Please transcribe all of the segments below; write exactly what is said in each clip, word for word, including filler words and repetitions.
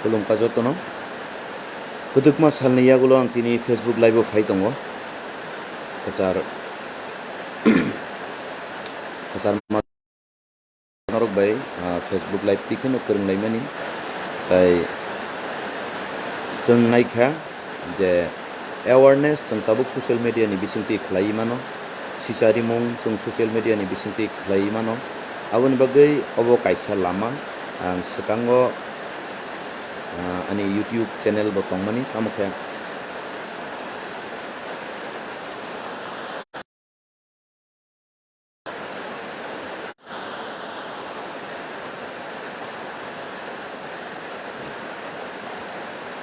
Khulumkha jotono. Kwdwkma salni yagulo ang tini Facebook Live-o phai tongo. Kwchar, kwchar ma-, norok bai, ah, Facebook Live twi kheno kwrwng laimani. Tai chwng naikha je awareness chwng tabuk social media ni bisingtwi khlaiwi mano, sicharimung chwng social media ni bisingtwi khlaiwi mano. Aboni bagwi obo kaisa lama, ang swkango, ah, ani YouTube channel bo tongmani, tamo khe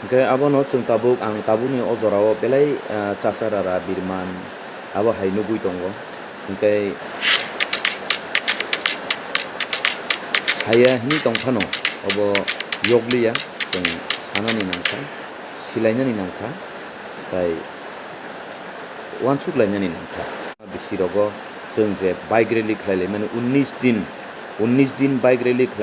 Hwnkhe abono chwng tabuk, ang tabukni o jorao belai, ah, chasarara birman abo hai nugwi tongo. Hwnkhe saya hinwi tong phano obo yokliya, chwng sanani nangkha, silainani nangkha, tai uansuk lainani nangkha. Bisi rogo chwng je bike rally khlai laimani unnish din, unnish din bike rally khlai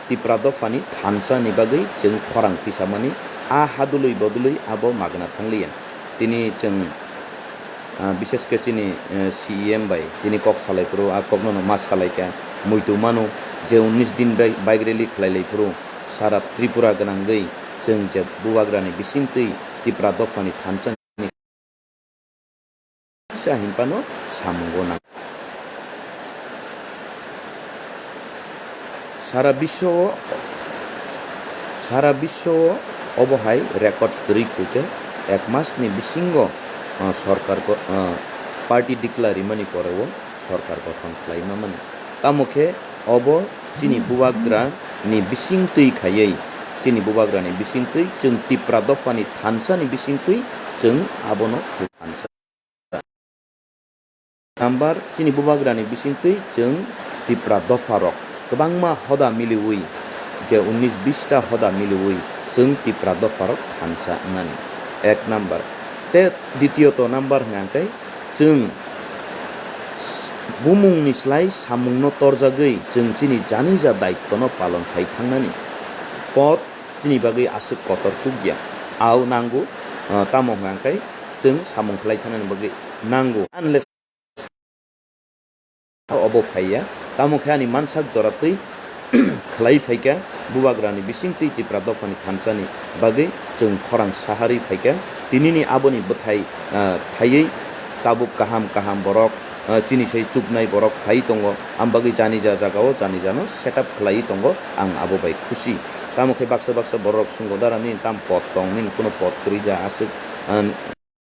Tipra dophani thansa ni bagwi chwng khorang tisamani a hadului bodului abo magna thangliya. Tini chwng, ah, bishesh khe chini, eh, C E M bai tini kok salai phuru a kokno no ma salai kha muitu mano je unnish din bai bike rally khlai lai phuru sara Tripura gwnangwi chwng je bubagrani bisingtwi Tipra dophani thansa Kisa hinphano samungo nang. Sara biswo, sara biswo obo hai record kwrwi khuja ek mas ni bisingo, ah, sorkar go-, ah, party declare rimani poreo sorkar gothon khlai mamani. Tamo khe obo chini bubagra ni bising twi khaiwi, chini bubagra ni bising twi chwng Tipra dopha ni thansa ni bising twi chwng abono thansa. Number chini bubagra ni bising twi chwng Tipra dopha rok kwbangma hoda miliwi je unnish bish ta hoda miliwi chwng Tipra dopha rok thansa wngnani ek number. Te ditiyoto number hwnkha khe chwng bumungni slai samungno torjagwi chwng chini janija daitwno palon khai thangnani. Pot chini bagwi aswk kotor kukya. Au nango, ah, tamo hwnkha khe chwng samung khlai thangnani bagwi nango. Unless obo phaiya, tamo khe ani mansak jora twi khlai phaikha, bubagrani bising twi Tipra dophani thansani bagwi chwng khorang saharwi phaikha. Tinini aboni bwthai, ah, phaiwi tabuk kaham kaham borok, ah, chini sai chuknai borok phai tongo, am bagwi janija jagao janijano setup khlaiwi tongo, ang abo bai khusi. Tamo khe baksa baksa borok sungo dara nini tam pot tong, nini kuno pot kwrwi ja aswk, ah,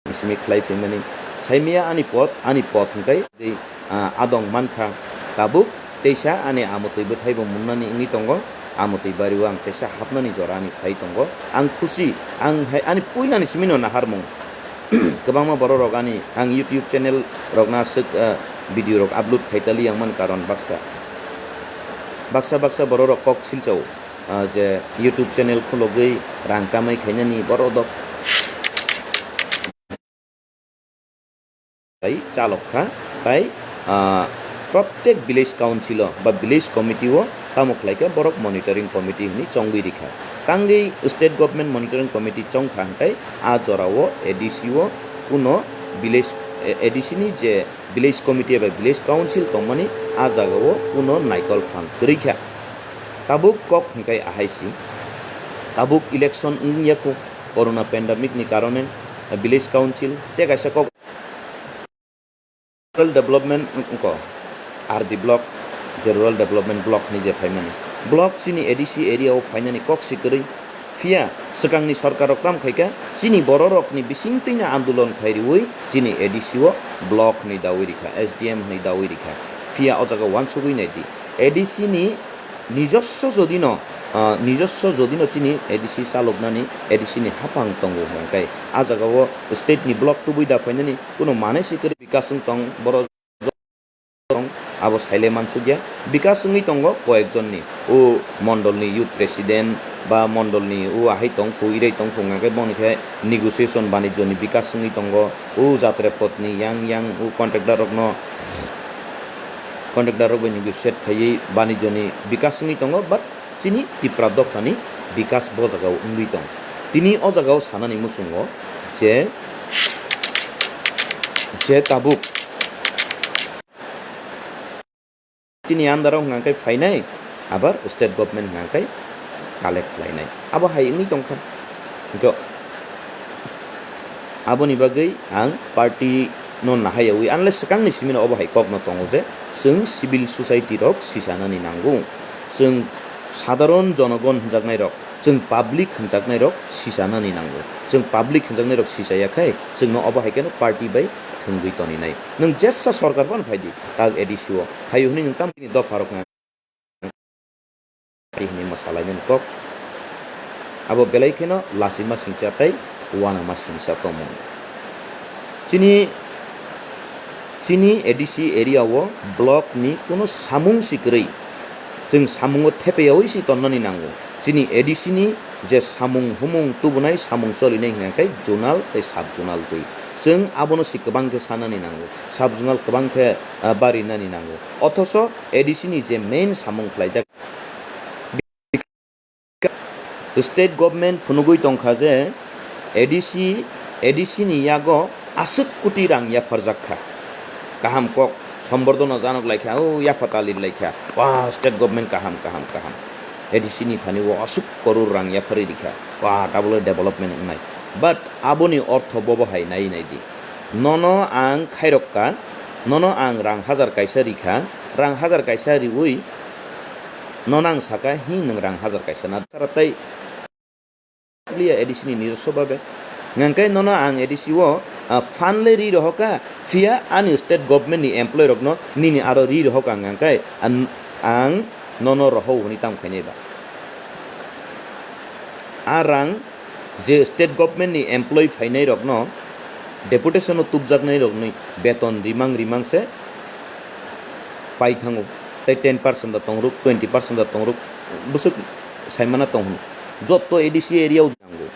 simi khlai phaimani. Saimaya ani pot, ani pot hwnkhe tei, ah, adong mankha tabuk teisa ani amotwi bwthaibo munnani wngwi tongo. Amotwi bario ang teisa hapnani jora ani phai tongo. Ang khusi, ang hai ani puilani simino naharmung. Kwbangma bororok ani ang YouTube channel rokna aswk, ah, video rok upload khai tali yang man karon baksa. Baksa baksa bororok kok silchao. Ah, je YouTube channel khulogwi rang kamai khainani borok dok. Tai chalok kha, tai, ah, prottek village council o ba village committee o tamo khlai kha borok monitoring committee hwnwi chongwi rikha. Tangwi state government monitoring committee chongkha hwnkhe a jorao A D C o kuno village, A D C ni je village committee eba village council tongmani a jagao kuno naikol phang kwrwi kha. Tabuk kok hwnkhe ahai si, tabuk election wngya kho, corona pandemic ni karone village council tei kaisa kok rural development wngkho, R D block, je rural development block hinwi je phaimani block chini A D C area o phainani kok si kwrwi. Phiya swkangni sorkar rok tamo khaikha, chini bororokni bisingtwino andolon khai riwi chini A D C o block hwnwi dawi rikha, S D M hwnwi dawi rikha. Phiya o jaga uansugwi naidi, A D C ni nijoswo jodino, ah, nijoswo jodino chini A D C chaloknani, A D C ni haphang tongo hwnkhe, a jagao state ni block tubui da phainani kuno manai si kwrwi bikas wng tong, borok abo saile mansukya. Bikas wngwi tongo koyekjonni, o mondolni youth president ba mondolni o ahai tong, kwrwi tong, hwnkhe boni khe negotiation banijyoni bikas wngwi tongo, o jatre potni yang yang o contractor rokno, contractor rok bai negotiate khaiwi banijyoni bikas wngwi tongo, but chini Tipra dophani bikas bo jagao wngwi tong. Tini o jagao sanani muchungo je, je tabuk chini under o hwnka khe phainai, abar state government hwnka khe collect khlainai. Abo hai wngwi tongkha. Hwnkhe aboni bagwi ang party no nahayawi, unless swkangni simino obo hai kokno tongo je chwng civil society rok sisanani nango, chwng sadharon jonogon hwnjaknai rok, chwng public hwnjaknai rok sisanani nango. Chwng public hwnjaknai rok sisaya khai chwngno obo hai kheno party bai thwngwi toninai. Nwng jesa sorkar phano phaidi, tak A D C o phaio hwnwi nwng tamni dopha rok hwnwi mwsalaimani kok. Abo belai kheno lasima singsa tei uanama singsa tongmung. Chini, chini A D C area o block ni kuno samung si kwrwi. Chwng samungo thepeyawi si tonnani nango. Chini A D C ni je samung humung tubunai, samung cholinai hwnka khe zonal tei sub zonal twi. Chwng abono si kwbang khe sanani nango. Sub zonal kwbang khe, ah, barinani nango. Othocho A D C ni je main samung khlaijak, state government phunugwi tongkha je A D C, A D C ni yago aswk koti rang yapharjak kha. Kaham kok, Sambordono janok lai kha, o yapha talir lai kha. Wah, state government kaham, kaham, kaham. A D C ni thani o aswk koror rang yapharwi rikha. Wah, tabole development wngnai. But aboni ortho bobo hai nai nai di. Nono ang khairok ka, nono ang rang hajar kaisa rikha, rang hajar kaisa riwi nono ang saka, hi nwng rang hajar kaisa na? Sara tei liya A D C ni nijoswo babe. Hwnka khe nono ang A D C o, ah, fund le ri rohoka, phiya ani state government ni employee rokno nini aro ri rohoka hwnka khe an-, ang nono rohou hwnwi tamo khainai ba? A rang je state government ni employee phainai rokno, deputation o tubjaknai rokni beton rimang rimang se pai thango. Tei ten percent da tongruk, twenty percent da tongruk, bwswk saimana tong hwn. Jotto A D C area o nango.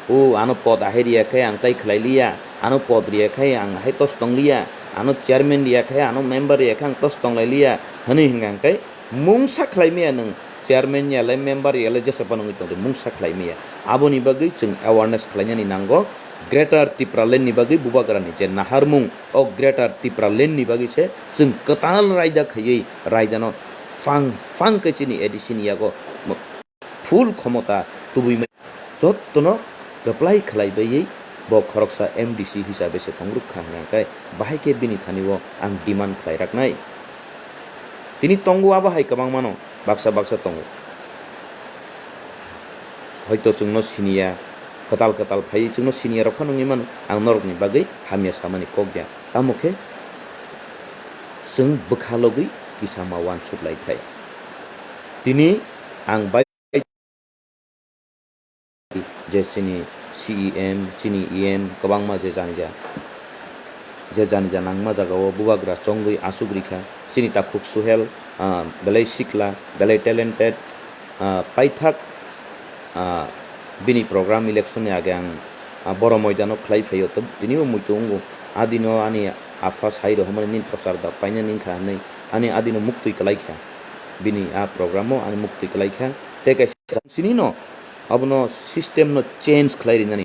O ano pod ahai riya khe ang tai khlai liya, ano pod riya khe ang hai tos tong liya, ano chairman riya khe, ano member riya khe ang tos tong lai liya hwnwi hwnka hwnkhe mungsa khlai maya nwng chairman ya le member ya le jesa phano wngwi tong di, mungsa khlai maya. Aboni bagwi chwng awareness khlainani nango. Greater Tipraland ni bagwi bubagrani je naharmung, o Greater Tipraland ni bagwi se chwng kwtal raida khaiwi raidano phang phang khe chini A D C ni yago full khomota tubui mai. Jottono kwplai khlai baiwi bo khoroksa M D C hisabe se tongruk kha hwnka khe bahai khe bini thani o ang demand khlai raknai. Tini tongo abo hai kwbangmano, baksa baksa tongo. Hoito chwngno siniya, kwtal kwtal phaiwi chwngno siniya rok phano wngwi mano, ang norokni bagwi hamya samani kok ya. Tamo khe chwng bwkha logwi kisa ma uansuk lai thai. Tini ang bai je chini C E M, chini E M kwbangma je janija, je janija nangma jagao bubagra chongwi aswk rikha. Chini takhuk Suhel, ah, belai sikla, belai talented, ah, paithak, ah, bini program election ni age ang, ah, boro moidano khlai phaio, to tini bo muitu wngo. Adino ani apha sai rw hwnmani nini prochar da painani wngkha hwnwi ani adino muktwi kwlai kha. Bini a program o ani muktwi kwlai kha. Tei kaisa sini no abono system no change khlai rinani.